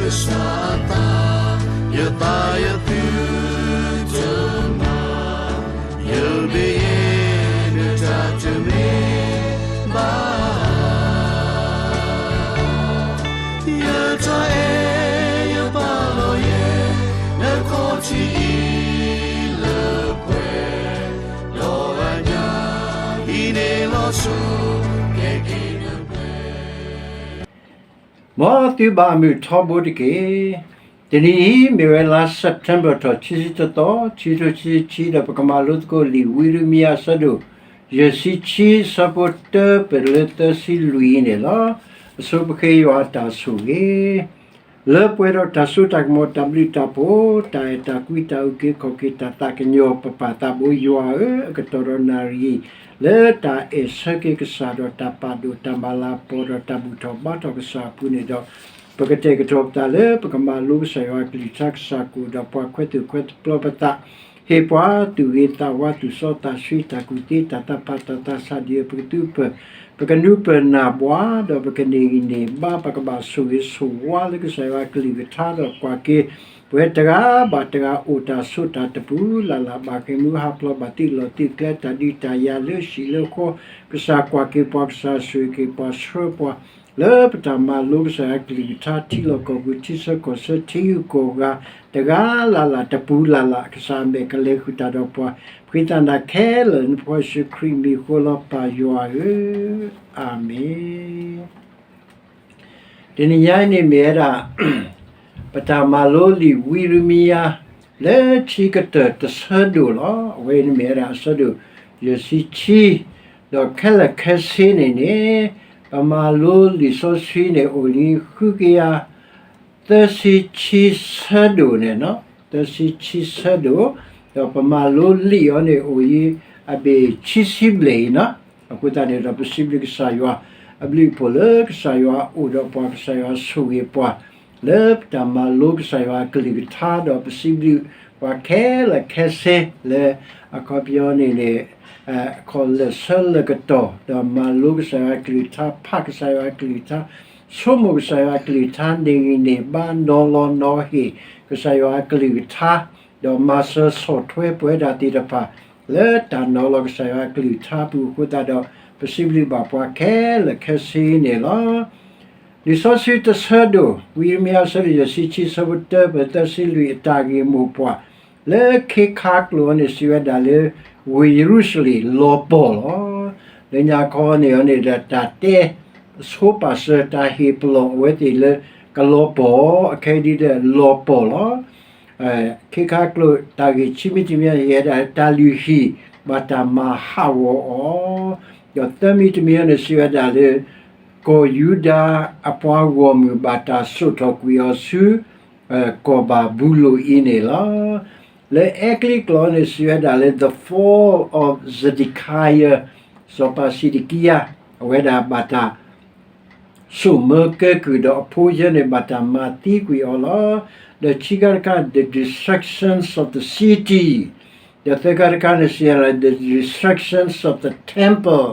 ကစၢ်အသး, ယသးယသုတမၤ, ယမ့ၢ်ယဲ နတၢ်တမ့ၢ်ဘၣ် ယတၢ်အဲၣ်ယပာ်လီၤယဲ နခီၣ်ထံးအံၤလၢပှဲၤ, ဒီးအညၣ်အံၤန့ၣ်လီၤဆီ ကဲက့ၤနပှဲၤ မ်သုဘၣ်မုာ်ထီဘိတက့ၢ်. တနံၤအံၤ မ့ၢ်ဝဲလါ September ထီၣ် ခံဆံတသီ, ခံထိခံဆံခံ ဒီးပကမၤလိသကိးလံာ်ဝံရမံယၤအဆၢဒိၣ် ယဲၢ်ဆံခံ ဆၢဖိတၢ ပတုၤလၢသၢဆံလွံၢ်အံၤန့ၣ်လီၤ. အဆိပဃ့ယွၤအတၢ်ဆိၣ်ဂ့ၤ လၢပှဲၤဒီးတၢ်စိတၢ်ကမီၤ တၢ်ဘျုးတၢ်ဖှိၣ် တၢ်အဲၣ်တၢ်ကွံ တၢ်အုၣ်က့ၤခီၣ်က့ၤ တၢ်သးကညီၤ ပပၢ်သးဘိယွၤဧၢ, အကတီၢ်ဒီးနၣ်ရံၣ် လၢတၢ်အဲၣ်ဆၢက့ၤကစၢ်ဒီးတၢ်ပာ်ဒိၣ်တၢ်မၤလၤကပီၤဒီးတၢ်ဘူၣ်ထီၣ်ဘါထီၣ်ကစၢ်အပူၤန့ၣ်ဒီး ပကတဲာ်ကတီၤပသးလၢပကမၤလိကစၢ်ယွၤအကလုၢ်ကထါ ကစၢ်ကအိၣ်ဒီးပှၤ ခွဲးသူၣ်ခွဲးပျီပသး, ဟ့ၣ်ပှၤသူၣ်ဂ့ၤသးဝါ သူၣ်စီသးဆှံ တၢ်ကူၣ်သ့ တၢ်သးဖး တၢ်သးဆးဒံး ပကသူပၢၢ် ပကနူပၢၢ်နၢ်ဘှါ ဒီးပကန့ၢ်ဂံၢ်န့ၢ်ဘါ ပကဘၣ်ဆိၣ်ဂ့ၤဆိၣ်ဝါလၢကစၢ်ယွၤအကလုၢ်ကထါ ဒီးကွၢ်က့ၤ ပဝဲတဂၤဘၣ်တဂၤ အိၣ်တၢ်ဆိးတၢ်တပူၤလၢ်လၢ် ဘၣ်ဃ့ၢ်မှံဟးဖျိး ဘၣ်သံလီၤသံကျဲ တၢ်ဒုးတၢ်ယၤလၢဟံၣ်လၢဃီ, ကစၢ်ကွၢ်က့ၤပှၤ ကစၢ်ဆိၣ်ဂ့ၤက့ၤပှၤ ဆှၢပှၤ လၢပတၢ်မၤလိကစၢ်ယွၤအကလုၢ်ကထါ ထံလီၢ်ကီၢ်ပူၤ ထံဆၢကီၢ်ဆၢ ထံဂုၤကီၢ်ဂၤ တဂၤလၢ်လၢ်တပူၤလၢ်လၢ် ကစၢ်အမဲာ်ကလဲၤဃုာ်တၢ်ဒီးပှၤ ပဃ့သးနၤခဲလၢာ် နဖိယ့ၣ်ၡူးခရံာ်မံၤဃိလီၤ ပၢ်ယွၤဧၢ, အၤမ့ၣ်. တနံၤညါအံၤန့ၣ်မ့ၢ်ဝဲဒၣ် ပတၢ်မၤလိလံာ်ဝံရမံယၤ လၢခံကတၢၢ်တဆၢဒိၣ်လီၤ. အဝဲအံၤန့ၣ်မ့ၢ်ဝဲဒၣ်အဆၢဒိၣ်ယဲၢ်ဆံခံ, ဒီးခဲလၢာ်ခဲဆ့န့ၣ်န့ၣ် ပမၤလိလံာ်စီဆှံန့ၣ် အိၣ်လံဃုကယၤ သၢဆံခံဆၢဒိၣ်န့ၣ်, သၢဆံခံဆၢဒိၣ်, ဒီးပမၤလိလံာ်အီၤန့ၣ် အိၣ်အံၤအဘ့ၣ်ခံဆံဘျဲၣ်အံၤနီၤ. အဃိသတးန့ၣ်ဒီး ပစံးဘျုးကစၢ်ယွၤအဘျုးအဖှိၣ်လၢကစၢ်ယွၤအိၣ်ဒီးပှၤ ကစၢ်ယွၤဆိၣ်ဂ့ၤပှၤ လၢပတၢ်မၤလိကစၢ်ယွၤအကလုၢ်ကထါ ဒီးပစံးဘျုးပှၤခဲလၢာ်ခဲဆ့လၢ အခီပညီန့ၣ်န့ၣ် ခီၣ်လၢာ်ဆၢလၢာ်ကတီၢ် ဒီးမၤလိကစၢ်ယွၤအကလုၢ်ကထါ ဖးကစၢ်ယွၤအကလုၢ်ကထါ ဆိကမိၣ်ကစၢ်ယွၤအကလုၢ်ကထါ န့ၢ်ဂံၢ်န့ၢ်ဘါ နီၤလီၤနီၤဟ့ၣ် ကစၢ်ယွၤအကလုၢ်ကထါ ဒီးမၤစၢၤဆီၣ်ထွဲပဝဲဒၣ်သ့ၣ်တဖၣ် လၢတၢ်နီၤလီၤကစၢ်ယွၤအကလုၢ်ကထါအပူၤအဃိသတးဒီး ပစံးဘျုးဘၣ်ပှၤခဲလၢာ်ခဲဆ့န့ၣ်လီၤ. လံာ်စီဆှံတဆၢဒိၣ် ဝံယံးရမံယၤအဆၢဒိၣ်ယဲၢ်ဆံခံ ဆၢဖိတၢ ပသၢဆံလွံၢ် အတၢ်ဂ့ၢ်မိၢ်ပှၢ် လၢခ့ခါကျိာ်အံၤန့ၣ် စံးဝဲဒၣ်လၢ ဝ့ၢ်ယရူၤၡလ့ၣ်လီၤပှီၢ်လီၤ. လၢညါခီန့ၣ်အီၤန့ၣ်ဒီး တၢ်တဲဆိပာ်စၢၤ တၢ်ဟ့ၣ်ပလီၢ်အဝဲသ့ၣ်လၢ ကလီၤပှီၢ် အခဲအံၤဒ်ဒီးလီၤပှီၢ်လီၤ. ခ့ခါကျိာ်တၢ်ဂ့ၢ်ခံမံၤတမံၤ ဟ့ၣ်ဝဲဒၣ်တၢ်လုၢ်ဟံၣ် ဘၣ်တၢ်မၤဟးဂီၤအီၤ, ဒီးသၢမံၤတမံၤအံၤန့ၣ် စံးဝဲဒၣ်လၢ ကီၢ်ယူဒၤအပှၤဂီၢ်မုၢ် ဘၣ်တၢ်စိာ်ထီၣ်ကွံာ်အီၤဆူ ကီၢ်ဘၤဘူလိၣ်အံၤန့ၣ်လီၤ. လၢအဲကလံးကျိာ်န့ၣ် စံးဝဲဒၣ်လၢ The Fall of Zedekiah, စီၤပၤစံးဒကံယၤ အဝဲဒၣ်ဘၣ်တၢ် စိာ်မၢကဲကုၢ်ဒီးအဖိယဲၢ်န့ၣ် ဘၣ်တၢ်မၤသံကွံာ်အီၤလီၤ. ဒီးခံခါတခါ the destructions of the city, ဒီးသၢခါတခါန့ၣ် စံးဝဲဒၣ် the destructions of the temple,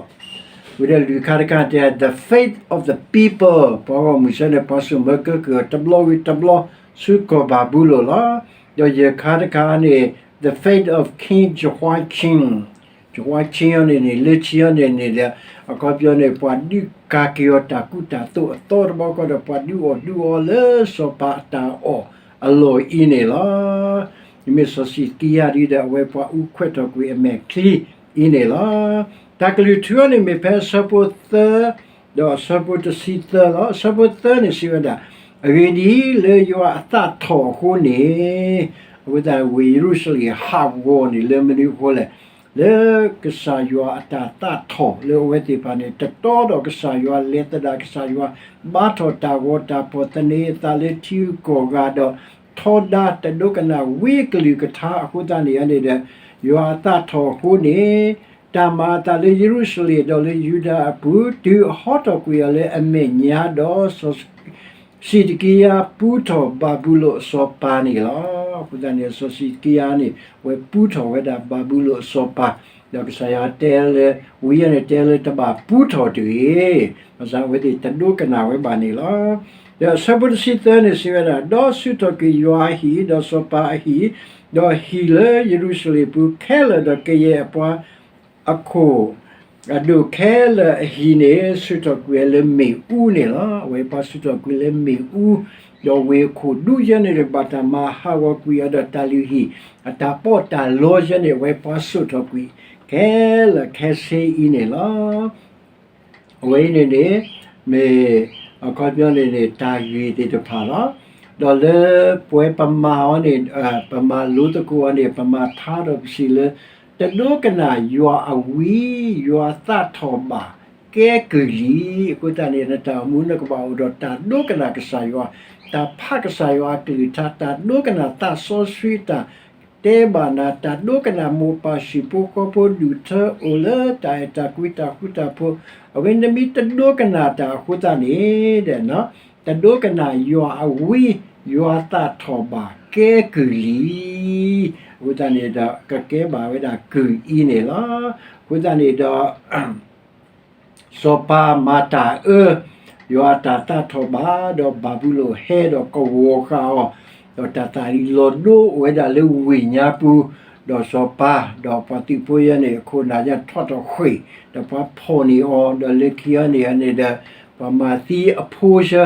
ဝံၤဒီးလွံၢ်ခါတခါတဲ the fate of the people, ပှၤဂီၢ်မုၢ်ဆၢန့ၣ် ပှၤစိာ်မၢကဲကုၢ်အီၤတဘျီဝံၤတဘျီ ဆူကီၢ်ဘၤဘူလိၣ်လီၤ. ဒီးယဲၢ်ခါတခါန့ၣ် the fate of King Jehoiakim, Jehoiakim အီၤန့ၣ်န့ၣ် လၢခံအီၤန့ၣ်န့ၣ်ဒီး အခီပညီန့ၣ် ပှၤဒုးကၤက့ၤအီၤတၢ်ကူတၢ်သိးအသီတဘျီဃီဒီး ပှၤဒုးအီၣ်ဒုးအီလၢစီၤပၤအတၢ်အီၣ်အလီၢ်အံၤန့ၣ်လီၤ. မ့မ့ၢ်စီၤစံးဒကံယၤဒ်ဒီး အဝဲပှၤအူခွဲးထီၣ်ကွံာ်အမဲာ်ချံအံၤန့ၣ်လီၤ. တၢ်ကလုၢ်ထူအီၤန့ၣ် မ့ၢ်ဖဲအဆၢဖိသၢ ဒီးအဆၢဖိတဆံသၢလီၤ. အဆၢဖိသၢန့ၣ် စံးဝဲဒၣ်, အဂ့ၢ်ဒ်အံၤ, လၢယွၤအသးထီၣ်အဃိန့ၣ်, အဝဲသတး ဝ့ၢ်ယရူၤၡလ့ၣ်ဟးဂီၤန့ၣ် လၢမနုၤအဃိလဲၣ်. လၢကစၢ်ယွၤအတၢ်သးထီၣ်လၢအဝဲသ့ၣ်တဖၣ်န့ၣ် တတီဒီးကစၢ်ယွၤ လဲၤသဒၣ်ကစၢ်ယွၤ ဘါထီၣ်တၢ်ဂီၤတၢ်ဖီၣ် သန့ၤအသးလၢထံဂုၤကီၢ်ဂၤဒီး ထီဒါတဒိကနၣ်ဝံအကလုၢ်ကထါအဃိသတးန့ၣ်န့ၣ်ဒီး ယွၤအသးထီၣ်အဃိန့ၣ် တၢ်မၤအသးလၢယရူၤၡလ့ၣ်ဒီးလၢယူဒၤအပူၤ တုၤအဟီထီၣ်ကွံာ်အီၤလၢအမဲာ်ညါဒီး စီၤစံးဒကံယၤပူထီၣ်ဘၤဘူလိၣ်အစီၤပၤန့ၣ်လီၤ. အဃိသတးန့ၣ် စီၤစံးဒကံယၤန့ၣ် အဝဲပူထီၣ်ဝဲဒၣ်ဘၤဘူလိၣ်အစီၤပၤ, ဒီးကစၢ်ယွၤတဲလၢ ဝံယဲၢ်န့ၣ်တဲလၢတဘၣ်ပူထီၣ်တဂ့ၤ, ဘၣ်ဆၣ်အဝဲသ့ၣ်တဒိကနၣ်ဝဲဘၣ်န့ၣ်လီၤ. ဒီးအဆၢဖိတဆံသၢန့ၣ်စံးဝဲဒၣ်, ဒီးဆူၣ်ထီၣ်ကွံာ်ယွၤအဟံၣ်, ဒီးစီၤပၤအဟံၣ်, ဒီးဟံၣ်လၢယရူၤၡလ့ၣ်ပူၤခဲလၢာ်, ဒီးကယဲၢ်အပှၤအခိၣ် အဒိၣ်ခဲလၢာ်အဟံၣ်န့ၣ် ဆူၣ်ထီၣ်ကွံာ်လၢမ့ၣ်အူန့ၣ်လီၤ. အဝဲပှၤဆူၣ်ထီၣ်ကွံာ်လၢမ့ၣ်အူ, ဒီးဝ့ၢ်ခိၣ်ဒူယဲန့ၣ် ဘၣ်တၢ်မၤဟးဂီၤကွံာ်အီၤဒီးတၢ်လုၢ်ဟံၣ် အတၢ်ပီးတၢ်လီယဲန့ၣ် အဝဲပှၤဆူၣ်ထီၣ်ကွံာ် ခဲလၢာ်ခဲဆ့အံၤန့ၣ်လီၤ. အဝဲအံၤန့ၣ်န့ၣ် မ့ၢ် အခီပညီန့ၣ်န့ၣ် တၢ်ဂ့ၢ်သ့ၣ်တဖၣ်လီၤ. ဒီးလၢပဝဲပမၤအီၤန့ၣ် ပမၤလိသကိးအီၤန့ၣ် ပမၤထါဒီးပစံးလၢ တဒိကနၣ်ယွၤအဝံ, ယွၤသးထီၣ်ဘၣ်ကဲကုၢ်လံ. အဃိသတးန့ၣ် နတၢ်အိၣ်မူနကဘၣ်အိၣ်ဒီးတၢ်ဒိကနၣ်ကစၢ်ယွၤ, တၢ်ဖးကစၢ်ယွၤအကလုၢ်ကထါ, တၢ်ဒိကနၣ်သးစီဆှံတၢ် တဲဘၣ်နၤ, တၢ်ဒိကနၣ်မိၢ်ပၢ်ဟံၣ်ဖိဃီဖိဒူၣ်ထၢအိၣ်လၢတၢ်အဲၣ်တၢ်ကွံတၢ်ဃူတၢ်ဖိး, အဝဲနမ့ၢ်တဒိကနၣ်တၢ်အဃိသတးန့ၣ် တဒိကနၣ်ယွၤအဝံ, ယွၤသးထီၣ်ဘၣ်ကဲကုၢ်လံ. အဃိသတးန့ၣ်ဒီး ကကဲဘၣ်ဝဲဒၣ်ကုၢ်အံၤန့ၣ်လီၤ. အဃိသတးန့ၣ်ဒီး စီၤပၤမၤတၢ်အၢ, ယွၤအတၢ်သးထီၣ်ဘၣ်, ဒီးဘၤဘူလိၣ်ဟဲဒီးကဝီၤဃာ်အီၤ, ဒီးတၢ်သၣ်လံၤလီၤဒိအိၣ်ဝဲဒၣ်လၢဝ့ၢ်ညါပူၤ, ဒီးစီၤပၤ ဒီးပှၤသုးဖိယဲန့ၣ် အခိၣ်နၢ်ယဲထီၣ်ထီၣ်ဃ့ၢ်, ဒီးပှၤဖီၣ်န့ၢ်အီၤ, ဒီးလၢခံအီၤန့ၣ်န့ၣ်ဒီး ပှၤမၤသံအဖိဆၢ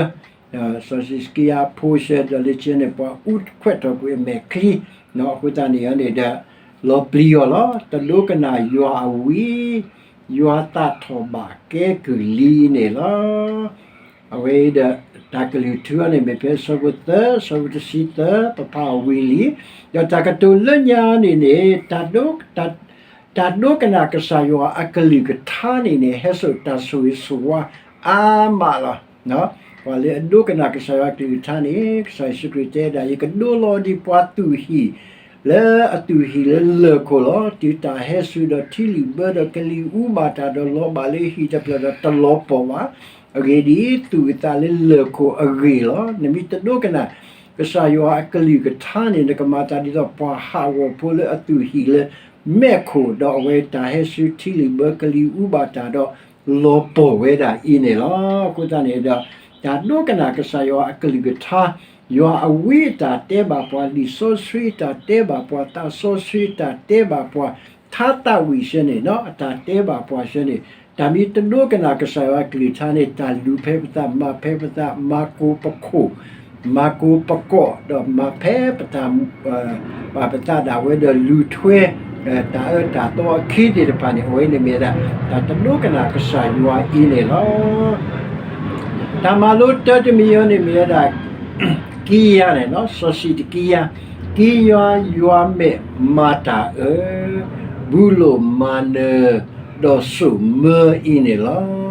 စီၤစံးစကံယၤအဖိဆၢ ဒီးလၢခံန့ၣ် ပှၤအူခွဲးထီၣ်ကွံာ်အမဲာ်ချံ, အဃိသတးန့ၣ်န့ၣ်ဒီး လီၤပျံၤအီၤလီၤ. တဒိကနၣ်ယွၤအဝံ, ယွၤသးထီၣ်ဘၣ်ကဲကုၢ်လံန့ၣ်လီၤ. အဝဲအံၤဒီး တၢ်ကလုၢ်ထူအီၤန့ၣ် မ့ၢ်ဖဲအဆၢဖိသၢ, အဆၢဖိတဆံသၢ ပဖးအီၤဝံၤလံ. ဒီးတၢ်ကတိၤလၢညါန့ၣ်န့ၣ် တၢ်ဒိကနၣ်ကစၢ်ယွၤအကလုၢ်ကထါန့ၣ်န့ၣ် ဟဲစိာ်တၢ်ဆိၣ်ဂ့ၤဆိၣ်ဝါအါမးလီၤ. ပှၤလၢအဒိကနၣ်ကစၢ်ယွၤအကလုၢ်ကထါန့ၣ် ကစၢ်ယ့ၣ်ၡူးခရံာ်တဲဒၣ် ယကဒိလီၤဒံးပှၤသူၣ်ဟံၣ် လၢအသူၣ်ဟံၣ်လၢလၢၢ်ခိၣ်လီၤ. တုၤတၢ်ဟဲဆူဒီးထံလုာ်ဘၢဒီးကလံၤအူဘၣ်တၢ်ဒီးလီၤဘၣ်လၢဟံၣ်တဖျၢၣ်ဒီးတလီၤပှီၢ်ဘၣ်. အဂ့ၢ်ဒ်အံၤ, သူၣ်အသးလၢလၢၢ်ခိၣ်အဂ့ၢ်လီၤ. နမ့ၢ်တဒိကနၣ် ကစၢ်ယွၤအကလုၢ်ကထါန့ၣ် နကမၤသးဒ်သိးပှၤဟးဂီၤဖိလၢအသူၣ်ဟံၣ်လၢမဲးခိၣ် ဒီးအဝဲတၢ်ဟဲဆူထံလုာ်ဘၢကလံၤအူဘၣ်တၢ်ဒီးလီၤပှီၢ်ဝဲဒၣ်အံၤန့ၣ်လီၤ. အဃိသတးန့ၣ်ဒီး တၢ်ဒိကနၣ်ကစၢ်ယွၤအကလုၢ်ကထါ, ယွၤအဝံအတၢ်တဲဘၣ်ပှၤ, လံာ်စီဆှံအတၢ်တဲဘၣ်ပှၤ, သးစီဆှံအတၢ်တဲဘၣ်ပှၤ, ထါသးဝံၣ်ဆၢန့ၣ် အတၢ်တဲဘၣ်ပှၤဆၢန့ၣ် တၢ်မ့ၢ်တဒိကနၣ်ကစၢ်ယွၤအကလုၢ်ကထါန့ၣ် တၢ်လူၤဖဲပသး, မၤဖဲပသး, မၤကိာ်ပခိၣ်, မၤကိာ်ပကိး, ဒီးမၤဖဲပတၢ် ပာ်ပသးဒၣ်ဝဲဒီးလူၤထွဲ တၢ်အၢတၢ်သီအခံသ့ၣ်တဖၣ်န့ၣ် အဝဲန့ၣ်မ့ၢ်ဒၣ် တၢ်တဒိကနၣ်ကစၢ်ယွၤအံၤန့ၣ်လီၤ. တၢ်မၤလိတၢတမံၤအံၤန့ၣ်မ့ၢ်ဝဲဒၣ် ကံယၤန့ၣ်လီၤ. စီၤၡံးတကံယၤ, ကံယၤယွၤမဲာ်မၤတၢ်အၢ, ဘူးလိာ်မၤနၢၤ, ဒီးစိာ်မၢအံၤန့ၣ်လီၤ.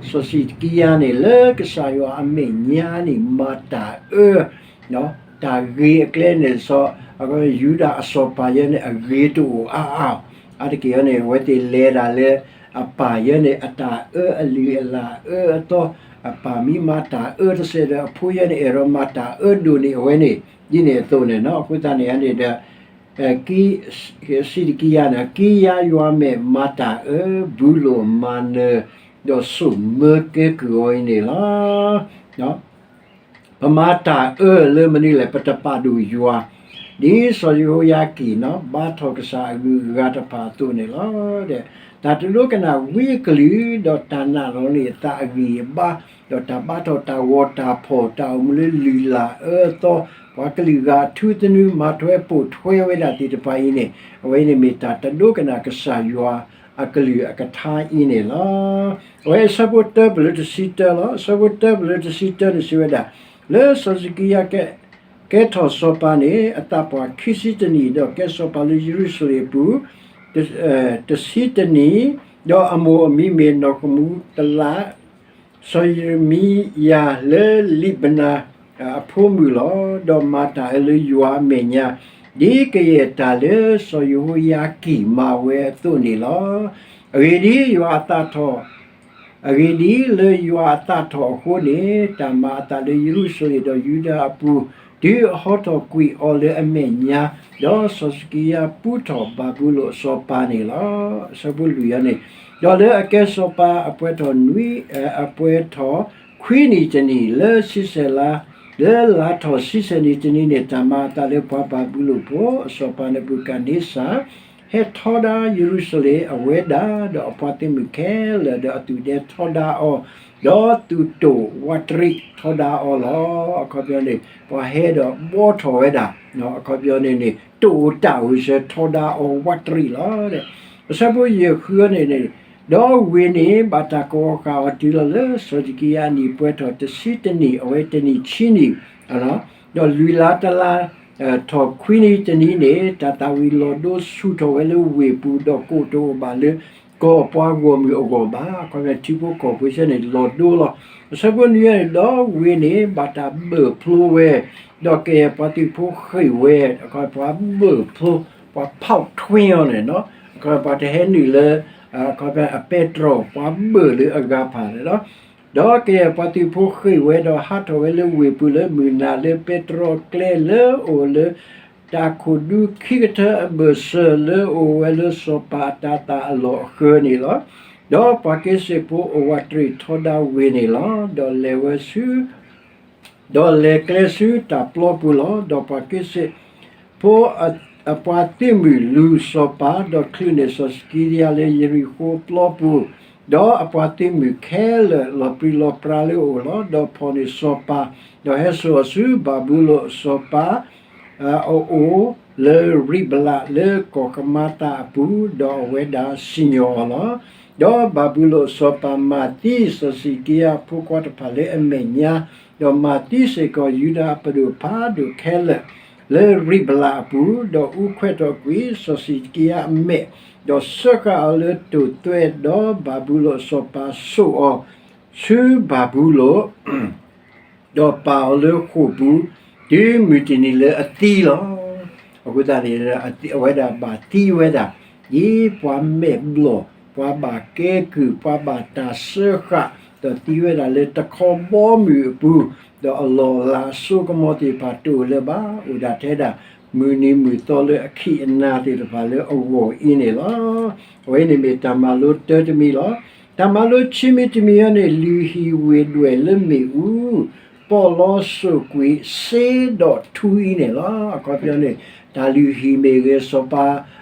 စီၤၡံးတကံယၤန့ၣ် လၢကစၢ်ယွၤအမဲာ်ညါန့ၣ် မၤတၢ်အၢ တၢ်ဂ့ၤအကျဲန့ၣ် စီၤယူဒၤအစီၤပၤယဲန့ၣ် အဂ့ၤတအိၣ်အါအါ, အါတက့ၢ်အီၤန့ၣ် အဝဲသ့ၣ်လဲၤဒၣ်လၢ အပၢ်ယဲန့ၣ် အတၢ်အၢအလုၢ်အလၢ်အအၢအသီ, အပၢ်မ့ၢ်မၤတၢ်အၢတစဲးဒီး အဖိယဲန့ၣ် အဲၣ်ဒိးမၤတၢ်အၢဒိၣ်န့ၢ်အဝဲန့ၣ် ဒ်န့ၣ်အသိးန့ၣ်လီၤ. အဃိသတးန့ၣ်န့ၣ်ဒီး ကံ စံးတကံယၤန့ၣ် ကံယၤယွၤမဲာ်မၤတၢ်အၢ, ဘူးလိာ်မၤနၢၤ, ဒီးစိာ်မၢကဲကုၢ်အီၤအံၤန့ၣ်လီၤ. ပမၤတၢ်အၢလၢမနုၤလဲၣ်, ပတပာ်ဒိၣ်ယွၤ, ဒ်စီၤယဟိယၤကံၣ်န့ၣ် ဘါထီၣ်ကစၢ်အဂုၤအဂၤတဖၣ်အသိးန့ၣ်လီၤ. တၢ်တဒိကနၣ်ဝံအကလုၢ်, ဒီးတၢ်နာ်လီၤန့ၢ်အသးအဂံၢ်အဘါ, ဒီးတၢ်ဘါထီၣ်တၢ်ဂီၤတၢ်ဖီၣ်, တၢ်အိၣ်မူလၢလုၢ်လၢ်အၢအသီ, ပှၤကလုာ်ဂၤအထူသနူ မၤထွဲပိာ်ထွဲဝဲဒၣ်သ့ၣ်တဖၣ်အံၤန့ၣ် အဝဲန့ၣ်မ့ၢ်တၢ်တဒိကနၣ်ကစၢ်ယွၤ အကလုၢ်အကထါအံၤန့ၣ်လီၤ. အဝဲအဆၢဖိတၢပလၢတဆံတၢလီၤ. အဆၢဖိတၢပလၢတဆံတၢန့ၣ်စံးဝဲဒၣ်, လၢစီၤစံးကံယၤ ကဲထီၣ်စီၤပၤန့ၣ် အသးပှၢ်ခံဆံတနံၣ်, ဒီးကဲစီၤပၤလၢယရူၤၡလ့ၣ်အပူၤ တဆံတနံၣ်, ဒီးအမိၢ်အမံၤမ့ၢ်နီၢ်ကမူတလး, စီၤယံးရမံယၤလၢလံးဘနၤအဖိမုၣ်လီၤ. ဒီးမၤတၢ်အၢလၢယွၤအမဲာ်ညါ, ဒ်ကယဲၢ်တၢ်လၢစီၤယဟိယၤကံၣ်မၤဝဲအသိးန့ၣ်လီၤ. အဂ့ၢ်ဒ်အံၤ, ယွၤအသးထီၣ် အဂ့ၢ်ဒ်အံၤ, လၢယွၤအသးထီၣ်အဃိန့ၣ်, တၢ်မၤအသးလၢယရူၤၡလ့ၣ်ဒီးယူဒၤအပူၤ, တုၤအဟီထီၣ်ကွံာ်အီၤလၢအမဲာ်ညါ, ဒီးစီၤစံးကံယၤပူထီၣ်ဘၤဘူလိၣ်အစီၤပၤန့ၣ်လီၤ. အဆၢဖိလွံၢ်အံၤန့ၣ်, ဒီးလၢအကဲစီၤပၤအပှဲၤထီၣ်နွံ, အပှဲၤထီၣ်ခွံ ခွံနံၣ်တနံၣ် လၢဆံဆဲၣ်လါ, လၢလါထီၣ်ဆံဆဲၣ်နံၣ်တနံၤန့ၣ် တၢ်မၤအသးလၢပှၤဘၤဘူလိၣ်ဖိ အစီၤပၤနဘူၤခၣ်နံစၢ် ဟဲထီဒါယရူၤၡလ့ၣ် အဝဲဒၣ်ဒီးအပှၤသုးမုၢ်ခဲလၢာ် ဒီးအသုးဒဲထီဒါအီၤ, ဒီးသုးတိာ်ဝးတရံးထီဒါအီၤလီၤ. အခီပညီန့ၣ် ပှၤဟဲဒီးဘှီထီၣ်ဝဲဒၣ်, အခီပညီန့ၣ်န့ၣ် တိာ်တၢ်အိၣ်စၢၤထီဒါအီၤဝးတရံးလီၤ. အဆၢဖိယဲၢ်ဃုန့ၣ်န့ၣ်, ဒီးဝ့ၢ်န့ၣ် ဘၣ်တၢ်ကဝီၤဃာ်အီၤတုၤလီၤလၢစီၤစကံယၤအနံၣ်ပှဲၤထီၣ်တဆံတနံၣ်, အဝဲတနံၣ်ဆံနံၣ်, ဒီးလွံၢ်လါတလါ ထီၣ်ခွံနံၣ်တနံၤန့ၣ် တၢ်သၣ်ဝံၤလီၤဒိဆူၣ်ထီၣ်ဝဲလၢဝ့ၢ်ပူၤ ဒီးကိးတအိၣ်ဘၣ်လၢကီၢ်ပှၤဂီၢ်မုၢ်အဂီၢ်ဘၣ်. အခီပညီထံဖိကီၢ်ဖိဆၢန့ၣ်လီၤဒိလီၤ. အဆၢဖိနွံန့ၣ် ဒီးဝ့ၢ်န့ၣ် ဘၣ်တၢ်ဘၢၣ်ဖျိဝဲ, ဒီးကယဲၢ်ပှၤသုးဖိဃ့ၢ်ဝဲ, အခီပညီပှၤဘၢၣ်ဖျိ, ပှၤဖီၣ်ထွ့အီၤန့ၣ်, အခီပညီပှၤတဟဲနုာ်လၢ အခီပညီအပဲတြီ ပှၤဘၢၣ်လၢအဂၤဖးန့ၣ်လီၤ. ဒီးကယဲၢ်ပှၤသုးဖိဃ့ၢ်ဝဲ ဒီးဟးထီၣ်ဝဲလၢဝ့ၢ်ပူၤလၢမုၢ်နၤလၢပဲတြီကျဲလၢအအိၣ်လၢ တၢ်ခိၣ်ဒူခံကတၢၢ်အဘၢၣ်စၢၤလၢအအိၣ်ဝဲလၢစီၤပၤအတၤသၣ်အလီၢ်အဃၢၤန့ၣ်လီၤ. ဒီးပှၤက့စ့ၣ်ဖိအဝးတရံးထီဒါဝ့ၢ်န့ၣ်လီၤ. ဒီးလဲၤဝဲဆူ ဒီးလဲၤကျဲဆူတၢ်ပျီပူၤလီၤ. ဒီးပှၤက့စ့ၣ်ဖိအပှၤသုးမုၢ်လူၤစီၤပၤ, ဒီးချုးန့ၢ်စီၤစကံယၤလၢယရံၣ်ဃိပျီပူၤ, ဒီးအပှၤသုးမုၢ်ခဲလၢာ်လီၤပြံလီၤပြါလၢအအိၣ်လီၤ. ဒီးဖီၣ်န့ၢ်စီၤပၤ, ဒီးဟဲစိာ်အီၤဆူဘၤဘူလိၣ်စီၤပၤ အအိၣ်လၢရံးဘလးလၢကီၢ်ကမၤသးအပူၤ, ဒီးအဝဲဒၣ်စံၣ်ညီၣ်အီၤလီၤ. ဒီးဘၤဘူလိၣ်စီၤပၤမၤသံစီၤစံးကံယၤအဖိခွါတဖၣ်လၢအမဲာ်ညါ, ဒီးမၤသံစ့ၢ်ကီးယူဒၤအပဒိၣ်ဖးဒိၣ်ခဲလၢာ် လၢရံးဘလးအပူၤ, ဒီးအူခွဲးထီၣ်ကွံာ်စီၤစံးကံယၤအမဲာ်, ဒီးစၢဃာ်အီၤလၢတိာ်သွဲၣ်, ဒီးဘၤဘူလိၣ်စီၤပၤစိာ်အီၤဆူဘၤဘူလိၣ် ဒီးပာ်အီၤလၢဃိာ်ပူၤ တုၤမုၢ်တနံၤလၢအသံလီၤ. အဃိသတးန့ၣ် အဝဲဒၣ်ဘၣ်သံဝဲဒၣ် ဒ်ပှၤမဲာ်ဘျီၣ်, ပှၤဘၣ်ကဲကုၢ်, ပှၤဘၣ်တၢ်စၢဃာ်, ဒီးသံဝဲဒၣ်လၢတခီဘီမုၢ်အပူၤ, ဒီးအလီၢ်အလၤအစိကမီၤသ့ၣ်တဖၣ်တအိၣ်လၢၤဘၣ်, အိၣ်ဒၣ်ထဲဒၣ် မုၢ်နံၤမုၢ်သီလၢအခံးအနၤသ့ၣ်တဖၣ်လၢအဂီၢ်အံၤန့ၣ်လီၤ. အဝဲန့ၣ်မ့ၢ်တၢ်မၤလိတၢတမံၤလီၤ. တၢ်မၤလိခံမံၤတမံၤအံၤန့ၣ် လုၢ်ဟံၣ်ဝ့ၢ်ဒွဲၣ်လၢမ့ၣ်အူ ပီၣ်လီစိာ်ကွံာ်စ့ဒီးထူအံၤန့ၣ်လီၤ. အခီပညီန့ၣ် တၢ်လုၢ်ဟံၣ်မ့ၢ်ဂ့ၤ စီၤပၤ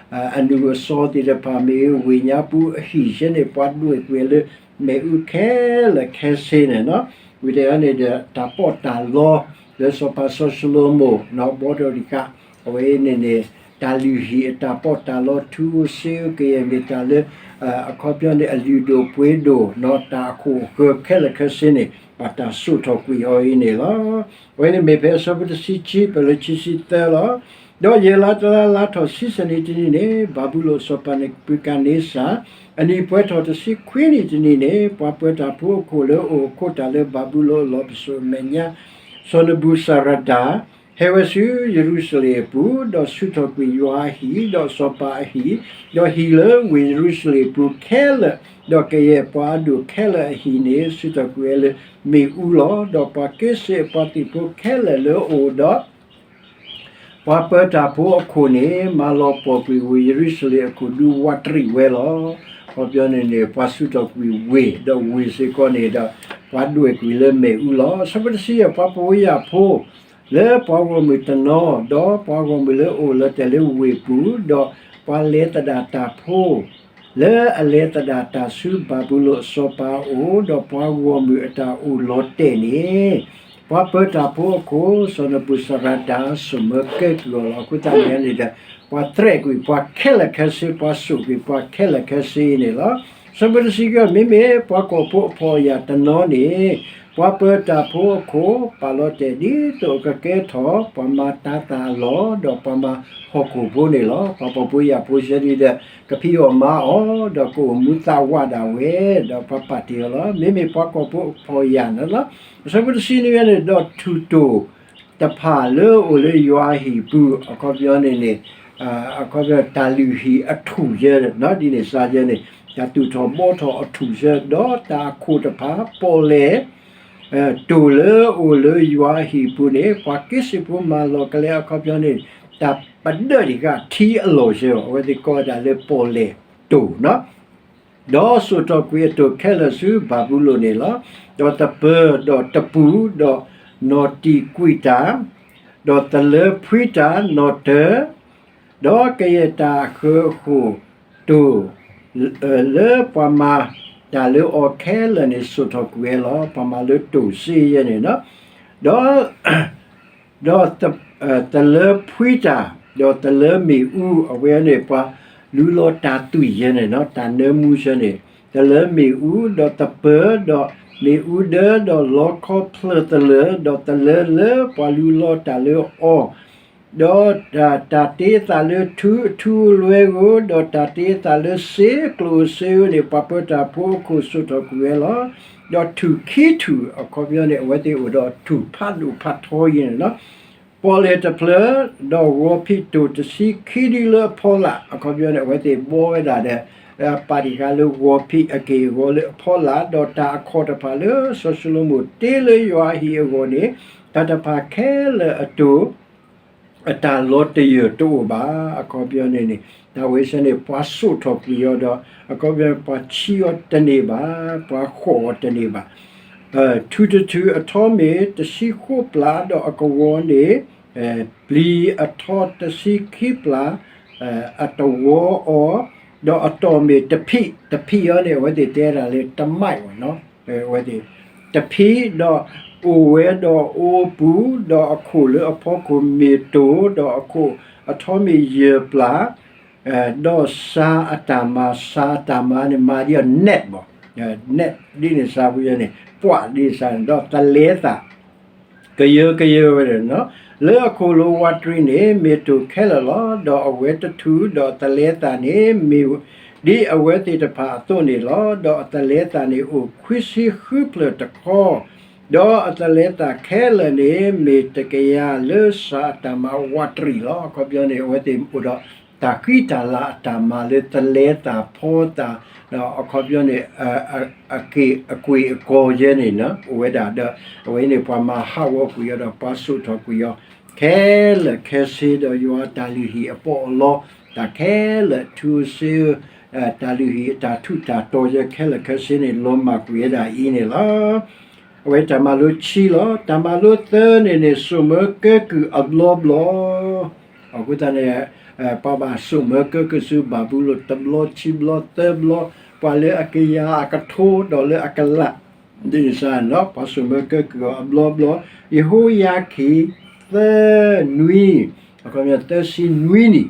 အနုာ်အစီသ့ၣ်တဖၣ်မ့ၢ်ဂ့ၤ ဝ့ၢ်ညါပူၤအဟံၣ်ဆၢန့ၣ် ပှၤဒွဲၣ်ကွံာ်လၢမ့ၣ်အူခဲလၢာ်ခဲဆ့န့ၣ်လီၤ. ဝံၤဒီးန့ၣ်ဒီး တၢ်ပီးတၢ်လီ လၢစီၤပၤစီၤၡလိၤမိၣ် ဘီဒိၣ်တကး အဝဲအံၤန့ၣ်န့ၣ် တၢ်လုၢ်ဟံၣ်အတၢ်ပီးတၢ်လီ ထူဧိၤစ့ဧိၤ ကယဲၢ်မ့ၢ်တၢ်လၢ အခီပညီန့ၣ် အလုၢ်ဒိၣ်ပှ့ၤဒိၣ် တၢ်အခိၣ်အဃၢၤခဲလၢာ်ခဲဆ့န့ၣ် ဘၣ်တၢ်စိာ်ထီၣ်ကွံာ်အီၤအံၤန့ၣ်လီၤ. အဝဲန့ၣ်မ့ၢ်ဖဲအဆၢဖိတဆံခံ ပၢၢ်လၢခံဆံသၢလီၤ. ဒီးယဲၢ်လါတလါ လါထီၣ်ဆံဆဲၣ်နံၤတနံၤန့ၣ် ဘၤဘူလိၣ်စီၤပၤနဘူၤခၣ်နံစၢ် အနံၣ်ပှဲၤထီၣ်တဆံခွံနံၣ်တနံၤန့ၣ် ပှၤပၢၤတၢ်ဖိအခိၣ်လၢအိၣ်အခိးတၢ်လၢဘၤဘူလိၣ်အလီၢ်ပစိာ်အမဲာ်ညါ စီၤနဘူၤစၤရၤဒၤ ဟဲဝဲဆူယရူၤၡလ့ၣ်အပူၤ, ဒီးဆူၣ်ထီၣ်ကွံာ်ယွၤအဟံၣ်, ဒီးစီၤပၤအဟံၣ်, ဒီးဟံၣ်လၢဝ့ၢ်ယရူၤၡလ့ၣ်အပူၤခဲလၢာ်, ဒီးကယဲၢ်ပှၤအဒိၣ်ခဲလၢာ်အဟံၣ်န့ၣ် ဆူၣ်ထီၣ်ကွံာ်ဝဲလၢမ့ၣ်အူလီၤ. ဒီးပှၤက့စ့ၣ်အပှၤသုးဖိခဲလၢာ်လၢအအိၣ်ဒီး ပှၤပၢၤတၢ်ဖိအခိၣ်န့ၣ် မၤလီၤပှီၢ်ကွံာ်ဝ့ၢ်ယရူၤၡလ့ၣ်အခိၣ်ဒူဝးတရံးဝဲလီၤ. အခီပညီန့ၣ်န့ၣ် ပှၤဆူၣ်ထီၣ်ကွံာ်ဝ့ၢ်, ဒီးဝ့ၢ်စ့ၢ်ကီးန့ၣ်ဒီး ပှၤဒွဲၣ်ကွံာ်လၢမ့ၣ်အူလီၤ. အဆၢဖိတဆံယဲၢ် ပှၤပဝံယၢ်ဖိ လၢပှၤဂီၢ်မုၢ်တနီၤ, ဒီးပှၤဂီၢ်မုၢ်လၢအအိၣ်လီၤတဲာ်လၢဝ့ၢ်ပူၤ, ဒီးပှၤလဲၤသဒၣ်တၢ်ဖိ လၢအလဲၤသဒၣ်တၢ်ဆူဘၤဘူလိၣ်စီၤပၤအအိၣ်, ဒီးပှၤဂီၢ်မုၢ်အတၢ်အိၣ်လီၤတဲာ်န့ၣ်, ပှၤပၢၤတၢ်ဖိအခိၣ် စီၤနဘူၤစၤရၤဒၤ စိာ်မၢကဲကုၢ်အီၤလီၤ. အဃိသတးန့ၣ်န့ၣ်ဒီး ပှၤသရဲးကွံာ်ပှၤခဲလၢာ်ခဲဆ့, ပှၤစိာ်ကွံာ်ပှၤခဲလၢာ်ခဲဆ့န့ၣ်လီၤ. အဆၢဖိတဆံခံ မ့မ့ၢ်ပှၤကီၢ်ဖိအဖှီၣ်ယာ်တနီၤန့ၣ် ပှၤပၢၤတၢ်ဖိအခိၣ် ပာ်လီၤတဲာ်ဒ်သိးအကကဲထီၣ် ပှၤမၤတၤသၣ်အလီၢ် ဒီးပှၤမၤဟီၣ်ခိၣ်ဖိန့ၣ်လီၤ. ပှၤပှၤပဝံယၢ်ဖိဆၢဒ်ဒီး ကဖံးအီၣ်မၤအီၣ် ဒီးကအိၣ်မူသးဝးဒၣ်ဝဲ, ဒီးပှၤပာ်တ့ၢ်အီၤလီၤ. မ့မ့ၢ်ပှၤကီၢ်ဖိအဖှီၣ်ယာ်န့ၣ်လီၤ. အဆၢဖိတဆံနွံန့ၣ် ဒီးထူၣ်တိၢ်တဖၣ်လၢအအိၣ်လၢယွၤအဟံၣ်ပူၤ အခီပညီန့ၣ်န့ၣ် အခီပညီတၢ်လုၢ်ဟံၣ်အထူၣ်ယဲၢ် ဒ်န့ၣ်စါယဲၢ်န့ၣ် တၢ်သူၣ်ထီၣ်ဘှီထီၣ်အထူၣ်ယဲၢ် ဒီးတၢ်အခိၣ်တဖၣ် ပီၣ်လဲၣ် တိၢ်လၢအအိၣ်လၢယွၤအဟံၣ်ပူၤန့ၣ် ပှၤက့စ့ၣ်ဖိမၤလီၤကလဲအခီပညီန့ၣ် တၢ်ပဒၢးတံၢ်ဃာ်ထံအလီၢ်ယဲၢ် အဝဲသ့ၣ်ကိးဝဲဒၣ်လၢပီၣ်လဲၣ်တိၢ် ဒီးစိာ်ထီၣ်ကွံာ်အတိၢ်ခဲလၢာ်ဆူဘၤဘူလိၣ်န့ၣ်လီၤ. ဒီးသပၢၤ, ဒီးသပူၤ, ဒီးနီၢ်တံာ်ကွံာ်တၢ်, ဒီးသလၢဖှံတၢ်နီၢ်တၢၤ, ဒီးကယဲၢ်တၢ်အဃၢၤအဃိၣ်တိၢ် လၢပှၤမၤတၢ်လၢအီၤခဲလၢာ်န့ၣ် စိာ်ထီၣ်ကွံာ်ဝဲလီၤ. ပှၤမၤလိတိၢ်စ့ယဲန့ၣ်လီၤ. ဒီး ဒီးသလၢဖှံတၢ်, ဒီးသလၢမ့ၣ်အူ, အဝဲန့ၣ်ပှၤလူလီၤတၢ်သွံၣ်ယဲန့ၣ်လီၤ, တၢ်နၢမူဆၢန့ၣ်, သလၢမ့ၣ်အူ, ဒီးသပၢၤ, ဒီးမ့ၣ်အူဒၢ, ဒီးလီခီဖျၢၣ်သလၢၢ်, ဒီးသလၢလၢပှၤလူလီၤတၢ်လၢအီၤ, ဒီးတၢ်တ့အသးလၢထူအထူအလွဲၢ်ဧိၤ, ဒီးတၢ်တ့အသးလၢစ့ကျိၣ်ဧိၤစ့ဧိၤန့ၣ် ပှၤပၢၤတၢ်ဖိအခိၣ်စိာ်ထီၣ်ကွံာ်ဝဲလီၤ. ဒီးထူၣ်ခံထူၣ်, အခီပညီန့ၣ် အဝဲသ့ၣ်အိၣ်ဒီးထူၣ်ဖးဒိၣ်ဖးထီယဲန့ၣ်လီၤ. ပီၣ်လဲၣ်တဖျၢၣ်, ဒီးဂီၤဖံးတိၢ်တဆံခံဒုလၢအဖီလာ်, အခီပညီန့ၣ် အဝဲသ့ၣ်ဘှီဝဲဒၣ်ဒီး ပာ်တံၢ်ဃာ်လၢဂီၤဖံးအက့ၢ်အဂီၤလၢအဖီလာ်, ဒီးတၢ်အခီၣ်တဖၣ်လၢစီၤၡလိၤမိၣ်တ့လၢယွၤအဟံၣ်အဂီၢ်န့ၣ်, တၢ်တဖၣ်ခဲလၢာ်အတိၢ် အတၢ်လီၤတယၢၢ်တအိၣ်ဘၣ်. အခီပညီန့ၣ်န့ၣ် တၢ်ဝဲဆၢန့ၣ် ပှၤစိာ်ထီၣ်ကွံာ်အီၤဒီး အခီပညီ ပှၤဆံးအီၤတန့ၢ်ဘၣ်, ပှၤဃီၣ်အီၤတန့ၢ်ဘၣ်. ထူၣ်တထူၣ်အထီမ့ၢ်တဆံဃိးပျၢ်, ဒီးအကဝီၤန့ၣ် ပျံၤအထီတဆံခံပျၢ်, အတဝီအီၤ, ဒီးအတီၢ်မ့ၢ်တဖံး, တဖံးအီၤန့ၣ် အဝဲသ့ၣ်တဲဒၣ်လၢတမဲးဘၣ်နီၤ, အဝဲသ့ၣ် တဖံး, ဒီးအိၣ်ဝဲဒီးအိပူၤ, ဒီးအခိၣ်လၢအဖီခိၣ်မ့ၢ်တိၢ်, ဒီးအခိၣ်အထီမ့ၢ်ယဲၢ်ပျၢ်, ဒီးစၤအတၢ်မၤ, စၤအတၢ်မၤန့ၣ် မၤဒ်အီၤ net ဘၣ်, net ဒ်န့ၣ်စၤဖူယဲန့ၣ် ပှၤဒ်န့ၣ်စၤန့ၣ်, ဒီးသလဲသး ကယၢကယၢဝဲဒၣ်နီၤ, လၢအခိၣ်လိၤဝးတရံးန့ၣ် မ့ၢ်တိၢ်ခဲလၢာ်လီၤ. ဒီးအဝဲတထူၣ်, ဒီးအသလဲသးန့ၣ် မ့ၢ်ဒ်အဝဲသ့ၣ်တဖၣ်အသိးန့ၣ်လီၤ. ဒီးအသလဲသးန့ၣ် အိၣ်ခွံဆံဃုဖျၢၣ်တခီ, ဒီးအသလဲသးခဲလၢာ်န့ၣ် မ့ၢ်တကယၤလၢစၤအတၢ်မၤဝးတရံးလီၤ. အခီပညီန့ၣ် အဝဲသ့ၣ်အိၣ်ဒီး တၢ်ဃံတၢ်လၤအတၢ်မၤလၢသလဲသးဖီသး, ဒီးအခီပညီန့ၣ် အက့ၢ်အကွံာ်အကီၢ်ယဲန့ၣ် အိၣ်ဝဲဒၣ်ဒီး အဝဲန့ၣ်ပှၤမၤဟးဂီၤကွံာ်အီၤဒီးပှၤစိာ်ထီၣ်ကွံာ်အီၤ ခဲလၢာ်ခဲဆ့ဒီးယွၤအတၢ်လုၢ်ဟံၣ်အပီးအလီ တၢ်ခဲလၢာ်ထူဧိၤစ့ဧိၤ, တၢ်လုၢ်ဟံၣ်အတၢ်ထူးတၢ်တီၤယဲခဲလၢာ်ခဲဆ့န့ၣ် လီၤမၢ်ကွံာ်ဝဲဒၣ်အံၤန့ၣ်လီၤ. အဝဲတၢ်မၤလိခံလီၤ. တၢ်မၤလိသၢန့ၣ်န့ၣ် စိာ်မၢကဲကုၢ်အဘျီဘျီ အဃိသတးန့ၣ် ပှၤဘၣ်စိာ်မၢကဲကုၢ်ဆူဘၤဘူလိၣ်တဘျီခံဘျီသၢဘျီ, ပှၤလၢအကယၤအကထိဒီးလၢအကလး ဒ်န့ၣ်စ့ၢ်နီၤ ပှၤစိာ်မၢကဲကုၢ်အီၤအဘျီဘျီ, ယဟိယၤခံ သၢနွံ, အခီပညီသၢဆံနွံနံၣ်,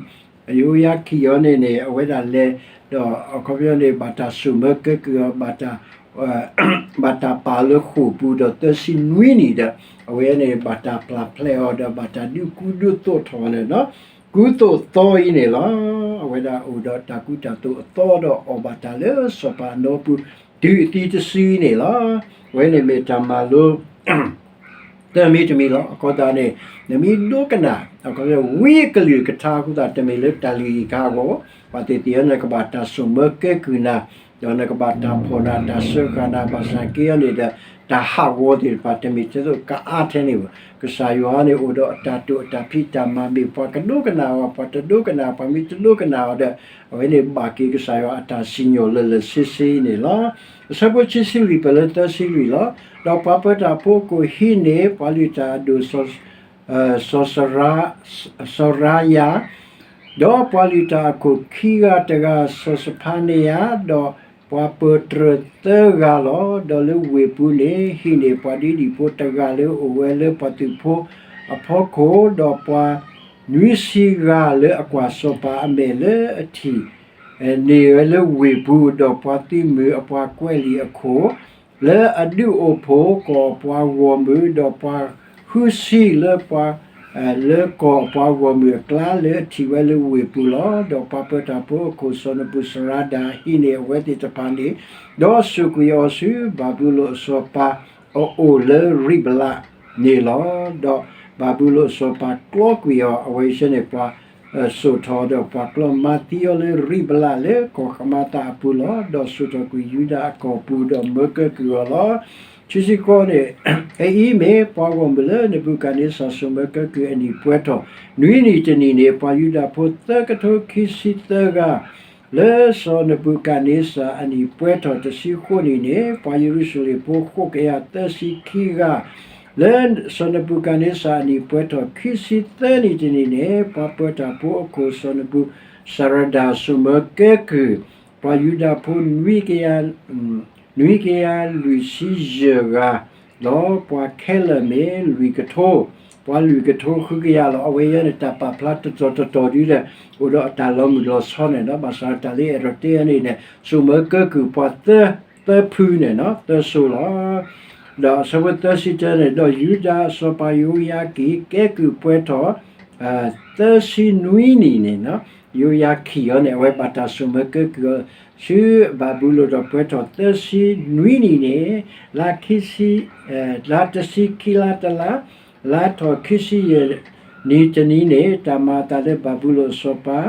ယဟိယၤခံအီၤန့ၣ်န့ၣ် အဝဲဒၣ်လဲၤ ဒီးအခီပညီန့ၣ် ဘၣ်တၢ်စိာ်မၢကဲကုၢ်အီၤ ဘၣ်တၢ်ပာ်လၢဃိာ်ပူၤဒီးသၢဆံနွံနံၣ်ဒီး အဝဲန့ၣ် ဘၣ်တၢ်ပျၢ်ဖျဲးအီၤဒီး ဘၣ်တၢ်ဒုးကူဒုးသိးထီၣ်န့ၣ်လီၤ. ကူသိးသီအံၤန့ၣ်လီၤ. အဝဲဒၣ်အိၣ်ဒီးတၢ်ကူတၢ်သိးအသီဒီးအီၣ်ဘၣ်တၢ်လၢစီၤပၤအနီပူၤ တုၤအသံတစုအံၤန့ၣ်လီၤ. အဝဲန့ၣ်မ့ၢ်တၢ်မၤလိ တမံၤတမံၤလီၤ. အဃိသတးန့ၣ် နမ့ၢ်ဒိကနၣ် အခီပညီ ဝံအကလုၢ်ကထါအဃိသတး တမ့ၢ်လၢတၢ်လုၢ်ဟံၣ်ကဟးဂီၤ ပှၤသ့ၣ်သ့ၣ်အီၤန့ၣ် ကဘၣ်တၢ်စိာ်မၢကဲကုၢ်နၤ ဒီးနကဘၣ်တၢ်ဖီၣ်နၤ တၢ်စၢဃာ်နၤ ဘၣ်ဆၣ်က့အီၤန့ၣ်ဒီး တၢ်ဟးဂီၤသ့ၣ်တဖၣ် တမ့ၢ်ထဲသိးကအါထဲန့ၣ်ဘၣ်. ကစၢ်ယွၤန့ၣ် အိၣ်ဒီးအတၢ်တိာ်အတၢ်ဖံးတၢ်မၤ မ့ၢ်ပှၤကဒိကနၣ်အီၤ ပှၤတဒိကနၣ် ပှၤမ့ၢ်တဒိကနၣ်အီၤဒီး အဝဲန့ၣ်ဘၣ်က့ၤကစၢ်ယွၤအတၢ်စံၣ်ညီၣ်လၢာ်လၢာ်ဆ့ဆ့န့ၣ်လီၤ. အဆၢဖိခံဆံလွံၢ် ပလၢသၢဆံလွံၢ်လီၤ. ဒီးပှၤပၢၤတၢ်ဖိအခိၣ်ဟံးန့ၢ် ပှၤလုၢ်တၢ်အဒိၣ် စီၤရၤယၤ, ဒီးပှၤလုၢ်တၢ်အခိၣ်ခံဂၤတဂၤ စီၤစဖၤနယၤ, ဒီးပှၤပၢၤတြၢၤသၢဂၤလီၤ. ဒီးလၢဝ့ၢ်ပူၤန့ၣ် ဟံးန့ၢ်ပှၤဒ်ဒံၣ်ဖိတဂၤလၢအိၣ်ဝဲလၢပှၤသုးဖိအဖီခိၣ်, ဒီးပှၤနွံဆံဂၤလၢအကွၢ်စီၤပၤအမဲာ်လၢအထံၣ် န့ၢ်ဝဲလၢဝ့ၢ်ပူၤ, ဒီးပှၤသုးမုၢ်အပှၤကွဲးလံာ်အခိၣ် လၢအဒုးအိၣ်ဖှိၣ်ကိးအပှၤဂီၢ်မုၢ်, ဒီးပှၤဃုဆံလၢပှၤ လၢကီၢ်အပှၤဂီၢ်မုၢ်အကျါ လၢအထံၣ်ဝဲလၢဝ့ၢ်ပူၤလီၤ. ဒီးပှၤပၢၤတၢ်ဖိအခိၣ်စီၤနဘူၤစရၤဒၤဟံးန့ၢ်အဝဲသ့ၣ်တဖၣ်န့ၣ်, ဒီးစိာ်ကွံာ်အီၤဆူဘၤဘူလိၣ်အစီၤပၤ အအိၣ်လၢရံးဘလးန့ၣ်လီၤ. ဒီးဘၤဘူလိၣ်အစီၤပၤကျီကွံာ်အီၤ, အဝဲဆၢန့ၣ် ပှၤစိာ်ထီၣ်ဒီးပှၤကျီမၤသံအီၤလၢ ရံးဘလးလၢကီၢ်ဃမၤသးအပူၤလီၤ. ဒီးစိာ်ထီၣ်ကွံာ်ယူဒၤအကီၢ်ပူၤ ဒီးမၢကဲကုၢ်အီၤလီၤ. ခံဆံဃိးန့ၣ်, အအံၤမ့ၢ်ပှၤဂီၢ်မုၢ်လၢနဘူၤခၣ်န့စၢ်စိာ်မၢကဲကုၢ်အနံၣ်ပှဲၤထီၣ်, နွံနံၣ်တနံၣ်န့ၣ် ပှၤယူဒၤဖိသၢကထိခံဆံသၢဂၤ လၢစီၤနဘူၤခၣ်န့စၢ်အနံၣ်ပှဲၤထီၣ်တဆံဃိးနံၣ်န့ၣ် ပှၤယရူၤၡလ့ၣ်ဖိဃိးကယၤသၢဆံခံဂၤ, လၢစီၤနဘူၤခၣ်န့စၢ်အနံၣ်ပှဲၤထီၣ်ခံဆံသၢနံၣ်တနံၣ်န့ၣ် ပှၤပၢၤတၢ်ဖိအခိၣ်စီၤနဘူၤစၤရဒၤ စိာ်မၢကဲကုၢ် ပှၤယူဒၤဖိနွံကယၤ နွံကယၤလွံၢ်ဆံယဲၢ်ဂၤ, ဒီးပှၤခဲလၢာ်မ့ၢ်လွံၢ်ကထိ, ပှၤလွံၢ်ကထိဃုကယၤလီၤ. အဝဲအံၤန့ၣ် တၢ်ပာ်ဖျါတတီၤတတီၤဒ်ဒီး အိၣ်ဒီးအတၢ်လီၤမုၢ်လီၤဆီန့ၣ်ဒီး ဘၣ်ဆၣ်တၢ်လၢအဲၣ်ဒိးတဲန့ၣ်န့ၣ် စိာ်မၢကဲကုၢ်ပှၤသၢ သၢဖုန့ၣ် သၢစိၤလီၤ. ဒီးအဆၢဖိသၢဆံတၢန့ၣ် ဒီးယူဒၤအစီၤပၤယဟိယၤကံၣ် ကဲကုၢ်ပှဲၤထီၣ် သၢဆံနွံနံၣ်န့ၣ်, ယဟိယၤကံၣ်အီၤန့ၣ် အဝဲဘၣ်တၢ်စိာ်မၢကဲကုၢ်အီၤ ဆူဘၤဘူလိၣ်ဒီးပှဲၤထီၣ်သၢဆံနွံနံၣ်န့ၣ်, လါခံဆံ, လါတဆံခံလါတလါ, လါထီၣ်ခံဆံယဲၢ်နံၣ်တနံၤန့ၣ် တၢ်မၤအသးလၢဘၤဘူလိၣ်အစီၤပၤ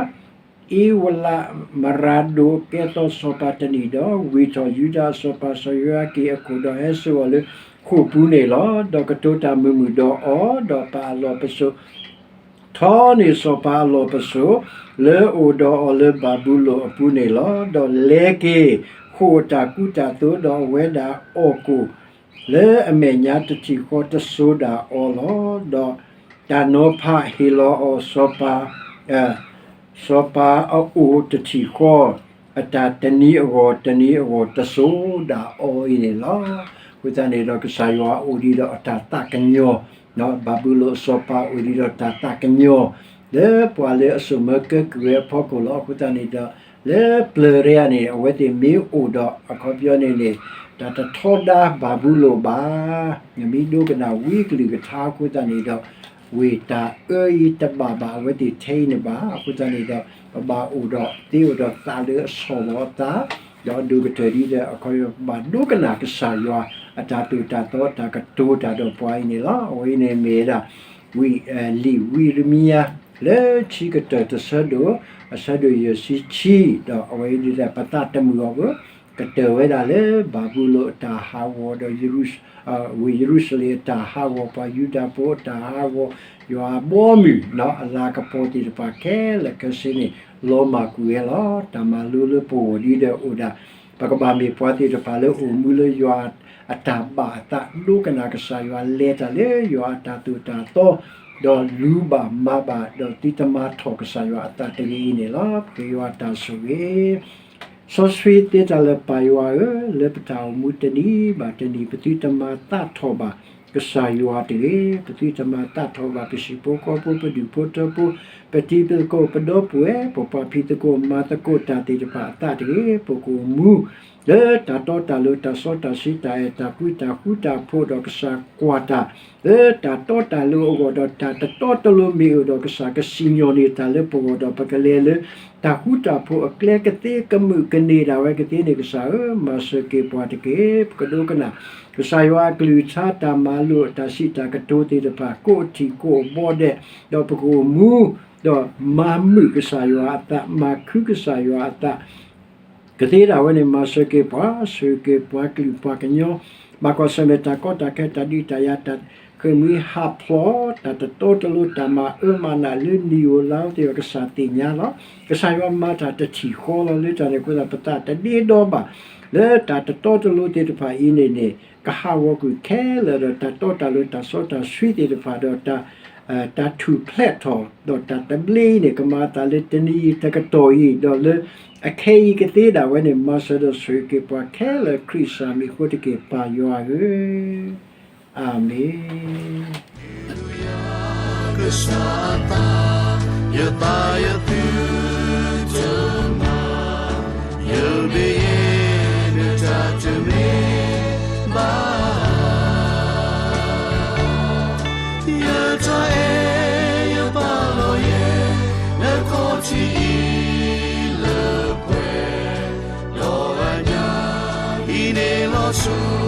အ့ဝလးမရၤဒိး ကဲသီစီၤပၤတနံၣ်ဒီး ဝံၢ်ထီၣ်ယူဒၤအစီၤပၤစီၤယဟိယၤကံၣ်အခိၣ်ဒီးဟဲစိာ်အီၤလၢဃိာ်ပူၤန့ၣ်လီၤ. ဒီးကတိၤတၢ်မုာ်မုာ်ဒီးအီၤ, ဒီးပာ်အလီၢ်ပစိာ် ထီန့ၢ်စီၤပၤအလီၢ်ပစိာ် လၢအအိၣ်ဒီးအီၤလၢဘၤဘူလိၣ်အပူၤန့ၣ်လီၤ. ဒီးလဲၤက့ၤ ဃိာ်အတၢ်ကူတၢ်သိး ဒီးအဝဲဒၣ်အီၣ်ကိၣ် လၢအမဲာ်ညါတထံၣ်ဃီတစိၤဒၣ်အီၤလီၤ. ဒီးတၢ်နီၤဖးဟ့ၣ်လီၤအီၤစီၤပၤ စီၤပၤအအိၣ်တထံၣ်ဃီ အတၢ်တနံၤအဂီၢ်တနံၤအဂီၢ်တစိၤဒၣ်အီၤအံၤန့ၣ်လီၤ. အဃိသတးန့ၣ်ဒီး ကစၢ်ယွၤအိၣ်ဒံးဒီးအတၢ်သးကညီၤ, ဘၤဘူလိၣ်အစီၤပၤအိၣ်ဒံးဒီးတၢ်သးကညီၤ လၢပှၤလၢအစိာ်မၢကဲကုၢ်ဝဲအဖီခိၣ်လီၤ. အဃိသတးန့ၣ်ဒီး လၢပျၢၤတယၤန့ၣ် အဝဲသ့ၣ်မ့ၢ်အိၣ်ဒီးအခီပညီန့ၣ်န့ၣ် တၢ်တထီဒါဘၤဘူလိၣ်ဘၣ်. နမ့ၢ်ဒိကနၣ်ဝံကလုၢ်ကထါအဃိသတးန့ၣ်ဒီး ဝ့ၢ်တၢ်အၢအံၤတဘၣ်ဘၣ်အဝဲသ့ၣ်ထဲအံၤန့ၣ်ဘၣ်. အဃိသတးန့ၣ်ဒီး ပဘၣ်အိၣ်ဒီးသ့အိၣ်ဒီးသးလၢအဆီၣ်လီၤအသး, ဒီးဒိၣ်ကတၢၢ်ဒ်ဒီး အခီပညီ ပဘၣ်ဒိကနၣ်ကစၢ်ယွၤအတၢ်သိၣ်တၢ်သီ တၢ်ကတိၤတၢ်ဒီးပှၤအံၤန့ၣ်လီၤ. အဝဲအံၤန့ၣ်မ့ၢ်ဝဲဒၣ် ဝံ လံာ်ဝံရမံယၤ လၢခံကတၢၢ်တဆၢဒိၣ် အဆၢဒိၣ်ယဲၢ်ဆံခံ, ဒီးအဝဲအံၤဒ်ဒီး ပသးတမုာ်အီၤဘၣ်, ကတၢၢ်ဝဲဒၣ်လၢဘၤဘူလိၣ်အတၢ်ဟးဂီၤဒီး ဝ့ၢ်ယရူၤၡလ့ၣ်အတၢ်ဟးဂီၤ, ပှၤယူဒၤဖိအတၢ်ဟးဂီၤ, ယွၤအဘီအမုၢ် အလၤကပီၤသ့ၣ်တဖၣ်ခဲလၢာ်ခဲဆ့န့ၣ် လီၤမၢ်ကွံာ်ဝဲလီၤ. တၢ်မၤလိလၢပဂီၢ်ဒ်ဒီးအိၣ်ဒၣ် ပကဘၣ်မ့ၢ်ပှၤသ့ၣ်တဖၣ်လၢအိၣ်မူလၢယွၤအတၢ်ဘၣ်အသး, ဒိကနၣ်ကစၢ်ယွၤ, လဲၤတၢ်လၢယွၤအတၢ်သိၣ်တၢ်သီ, ဒီးလူၤဘၣ်မၤဘၣ်, ဒီးသုတမၤထီၣ်ကစၢ်ယွၤအသးတဂ့ၤအံၤန့ၣ်လီၤ. ပဃ့ယွၤတၢ်ဆိၣ်ဂ့ၤ စီဆှံသ့တၢ်လၢပၢ်ယွၤဧၢ, လၢပတၢ်အိၣ်မူတနံၤဘၣ်တနံၤ ပသုတမၤသးထီၣ်ဘၣ်ကစၢ်ယွၤတဂ့ၤ. ပသုတမၤသးထီၣ်ဘၣ်ပဟံၣ်ဖိဃီဖိ, ပဒူၣ်ဖိထၢဖိ, ပတံၤပသကိး, ပဒီပုၢ်ဝဲၢ်, ပပှၤဖံးသကိးမၤသကိးတၢ်သ့ၣ်တဖၣ်အသးတဂ့ၤ. ပကအိၣ်မူ လၢတၢ်တီတၢ်လိၤ, တၢ်စီတၢ်ဆှံ, တၢ်အဲၣ်တၢ်ကွံ, တၢ်ဃူတၢ်ဖိး, ဒီးကစၢ်ကွၢ်တၢ် လၢတၢ်တီတၢ်လိၤအဂီၢ်, ဒီးတၢ်တတီတလိၤမ့ၢ်အိၣ်ဒီး ကစၢ်ကစံၣ်ညီၣ်န့ၢ်တၢ်လၢပဂီၢ်, ဒီးပကလဲၤလၢတၢ်ဃူတၢ်ဖိးအကျဲကသ့, ကမုာ်ကန့ၢ်ဒၣ်ဝဲကသ့န့ၣ်, ကစၢ်ဧၢ, မၤစၢၤက့ၤပှၤတက့ၢ်. ပကဒိကနၣ် ကစၢ်ယွၤအကလုၢ်ကထါ, တၢ်မၤလိာ်, တၢ်စံးတၢ်ကတိၤသ့ၣ်တဖၣ် ကိးထံၣ်ကိးဘီဒဲး, ဒီးပကအိၣ်မူ ဒီးမၤမုာ်ကစၢ်ယွၤအသး, မၤခုကစၢ်ယွၤအသး ကသ့ဒၣ်ဝဲန့ၣ်, မၤစၢၤက့ၤပှၤ, ဆှၢက့ၤပှၤကလုာ်ပှၤကညီ, ဘၣ်ကွၢ်ဆၢၣ်မဲာ်တၢ်ကီတၢ်ခဲ, တၢ်ဒုးတၢ်ယၤ, တၢ်ဃ့ၢ်မှံဟးဖျိး, တၢ်တတီတလိၤ, တၢ်မၤအၢမၤနးလၢနံၣ်ဧိၤလါဧိၤသ့ၣ်တဖၣ် ကစၢ်သ့ၣ်ညါလီၤ. ကစၢ်ယွၤမၤတၢ်တထံၣ်ဃီလီၤ. လၢတၢ်န့ၣ်အဃိသတး ပသးတဒ့ဒီဘၣ် လၢတၢ်တတီတလိၤသ့ၣ်တဖၣ်အံၤန့ၣ်န့ၣ် ကဟးဂီၤကွံာ်ခဲလၢာ်ဒီး တၢ်တီတၢ်လိၤ, တၢ်စီတၢ်ဆှံသ့ၣ်တဖၣ်, ဒီးတၢ် တၢ်ထူၣ်ဖျဲးထီၣ်, ဒီးတၢ်သဘျ့အံၤန့ၣ် ကမၤအသးလၢတနံၤအံၤတကတီၢ်အံၤ, ဒီးလၢအခဲအံၤကသ့ဒၣ်ဝဲန့ၣ်, မၤစၢၤဒီးဆှၢက့ၤပှၤခဲလၢာ် ခရံာ်စၢ်မံၤအဃိတက့ၢ်, ပၢ်ယွၤဧၢ, အၤမ့ၣ်. ကစၢ်အသး, ယသးယသုတမၤ, ယဘၣ်ယဲၢ်နတၢ်တမ့ၢ် ဘၣ်, ယတၢ်အဲၣ်ယပာ်လီၤယဲၢ် နခီၣ်ထံးအံၤလၢပှဲၤ, ဒီးအညါအံၤန့ၣ်လီၤဆီ